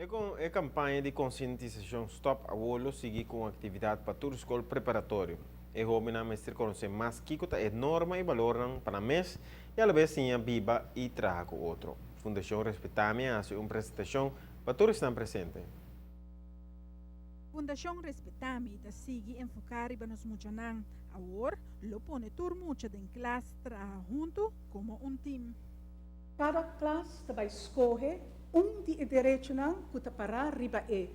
E campaña di concientisacion Stop Awo lo sigui cu actividad pa tur scol preparatorio. E hobennan mester conoce mas kico ta e norma y balornan pa nan mes y alabes siña biba y traha cu otro. Fundacion Respetami a haci un presentacion pa tur esnan presente. Fundacion Respetami ta sigui enfoca riba nos muchanan. Awor lo pone tur mucha den klas traha hunto como un team. Cada klas ta bay scoge un di e derechonan cu ta para riba e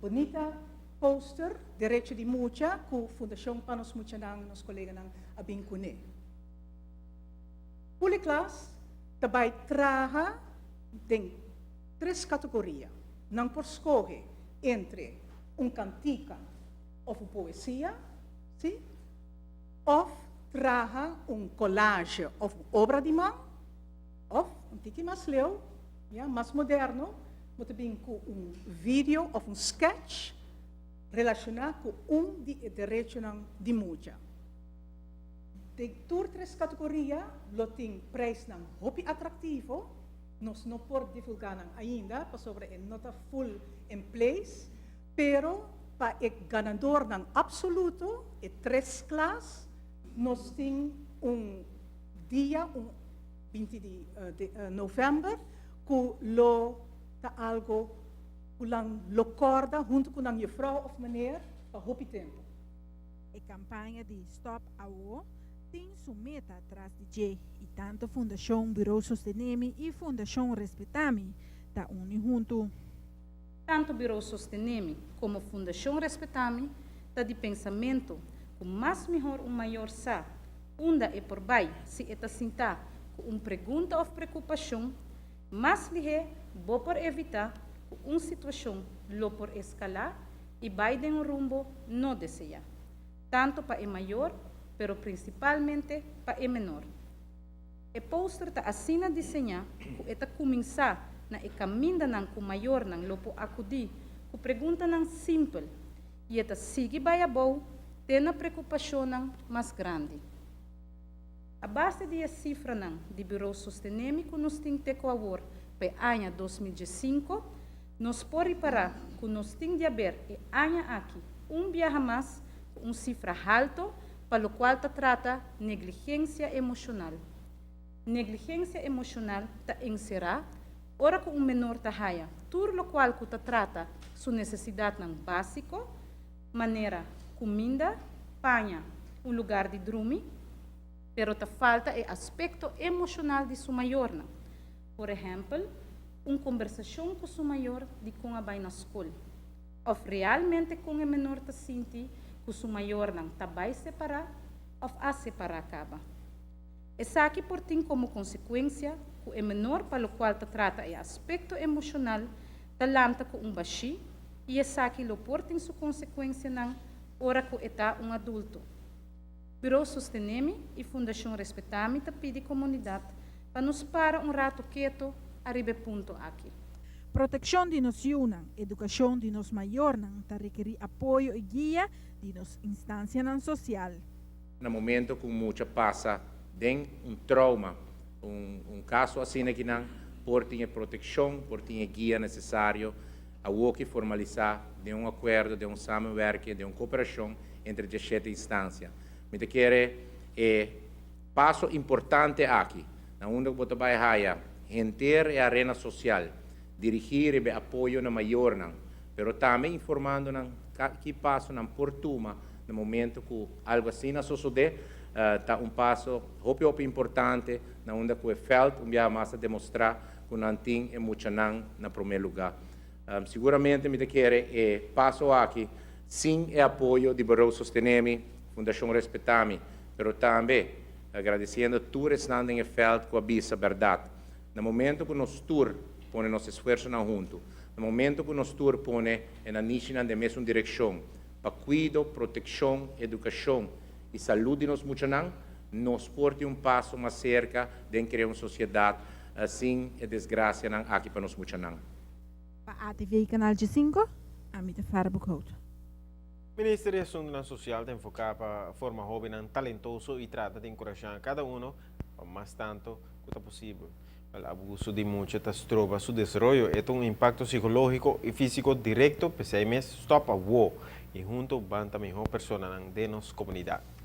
bunita poster Derecho di Mucha cu Fundacion Pa Nos Muchanan, nos coleganan a bin cune. Puli klas ta bay traha den tres categoria. Nan por scoge entre un cantica of un poesia, si, of traha un collage of un obra di man, of un tiki mas leu, ya, mas moderno, bo ta bin cu un video of un sketch relaciona cu un di e derechonan di mucha. Den tur tres categoria lo tin prijsnan hopi atractivo, nos no por divulga nan ainda pasobra e no ta full in place, pero pa e ganadornan absoluto, e tres klas, nos tin un dia, un 20 di november, cu lo ta algo cu nan lo corda hunto cu nan juffrouw of meneer pa hopi tempo. E campaña di Stop Awo tin su meta tras di dje y tanto Fundacion Bureau Sostenemi y Fundacion Respetami ta uni hunto. Tanto Bureau Sostenemi como Fundacion Respetami ta di pensamento cu mas mihor un mayor sa unda e por bay si e ta sinta cu un pregunta of preocupacion, mas lihe bo por evita cu un situacion lo por escala y bay den un rumbo no desea, tanto pa e mayor pero principalmente pa e menor. E poster ta asina diseñá ku e ta kuminsá na e kamindanan ku mayornan lo por akudí ku preguntanan simpel i e ta sigui bai abou te na preokupashonnan mas grandi. A base di e sifranan di Bureau Sostenemi ku nos tin te ku awor pa e aña 2015, nos por ripará ku nos tin di aber e aña aki un biaha mas ku un sifra halto pa lokual ta trata negligensia emoshonal. Negligensia emoshonal ta enserá ora ku un menor ta haya tur lokual ku ta trata su nesesidatnan básiko, manera kuminda, paña, un lugar di drumi, pero ta falta e aspekto emoshonal di su mayornan. Por ehèmpel, un kombersashon ku su mayor di kon a bai na skol. Òf realmente kon e menor ta sinti ku su mayornan ta bai separá òf a separá kaba. Esaki por tin komo konsekuensia ku e menor pa lokual ta trata e aspekto emoshonal ta lanta ku un bashí i esaki lo por tin su konsekuensianan ora ku e ta un adulto. Bureau Sostenemi i Fundashon Respetami ta pidi komunidat pa nos para un rato keto ariba e punto aki. Protekshon di nos yunan, edukashon di nos mayornan ta rekerí apoyo i guia di nos instansianan sosial. Na momento cu mucha pasa den un trauma, un caso asina ki nan por tin e proteccion, por tin e guia necesario, awoki formalisa den un acuerdo, den un samenwerking, den un cooperacion entre 17 instancia. Mi ta kere e paso importante aki, na unda cu bo ta bay haya henter e arena social dirigi riba e apoyo na mayornan, pero tambe informando nan ki paso nan por tuma na momento cu algo asina a sosode, ta un paso hopi hopi importante na unda cu e veld un biaha mas a demostra cu nan tin e muchanan na prome luga. Siguramente mi ta kere e paso aki sin e apoyo di Bureau Sostenemi, Fundacion Respetami, pero tambe agradeciendo tur esnan den e veld cu a bisa berdad. Na momento cu nos tur pone nos esfuerzonan hunto, na momento cu nos tur pone e nanishinan den mesun direccion pa cuido, proteccion, educacion y salud di nos muchanan, nos por tin un paso mas cerca den crea un sociedad sin e desgracianan aki pa nos muchanan. Pa ATV Canal 5, ami ta Farah Boekhout. Ministerio di Asuntonan Social ta enfoca pa forma hobennan talentoso y trata di encurasha cada uno pa mas tanto cu ta posibel. E abuso di mucha ta stroba su desaroyo, e un impacto psicologico y fisico directo, p'esey mes Stop Awo y hunto ban ta miho persona den nos comunidad.